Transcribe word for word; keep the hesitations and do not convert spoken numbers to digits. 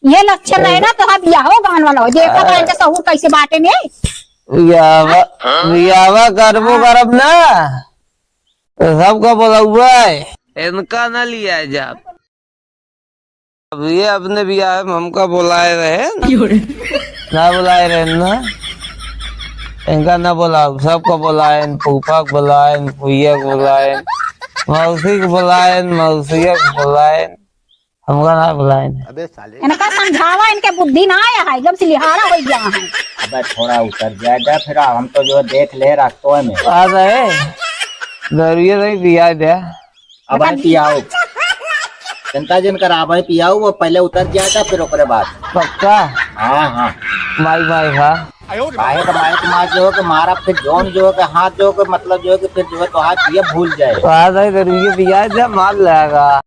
ये लक्षण रहे ना, तो हम बियाहो गहन वाला हो। देखो तो इनके सहूर कैसे बाटे ने। बियाहवा, बियाहवा करबो करब ना, तो सबका बोलउबे। इनका ना लिया जाब। अब ये अपने बियाह में हमका बोलाए रहे। ना बोलाए रहे ना। इनका ना बोलाओ, सबको बोलाएन, फूफा के बोलाएन, फुइया के बोलाएन, मौसी के बोलाएन, मौसिया के बोलाएन, हमका ना बोलाएन। अबे साले। इनका समझावा, इनके बुद्धि ना आया है, एकदम सिलिहारा हो गया है। अबे थोड़ा उतर जाए दे, फिर हम तो जो देख ले रस्तों में। आ रहे, दरुए नहीं पिया दे। अब आए पियाओ, चिंता जिन करा, अब आए पियाओ, वो पहले उतर जाए था, फिर ओकरे बाद। पक्का? हाँ, हाँ। माई, माई, हाँ। काहे तो माई के माँ जो है कि मारा, फिर जौन जो है कि हाथ जो है कि मतलब जो है कि फिर जो है तो हाथ ये भूल जाए। तो हाथ है तो ये पिया जा, मार लेगा।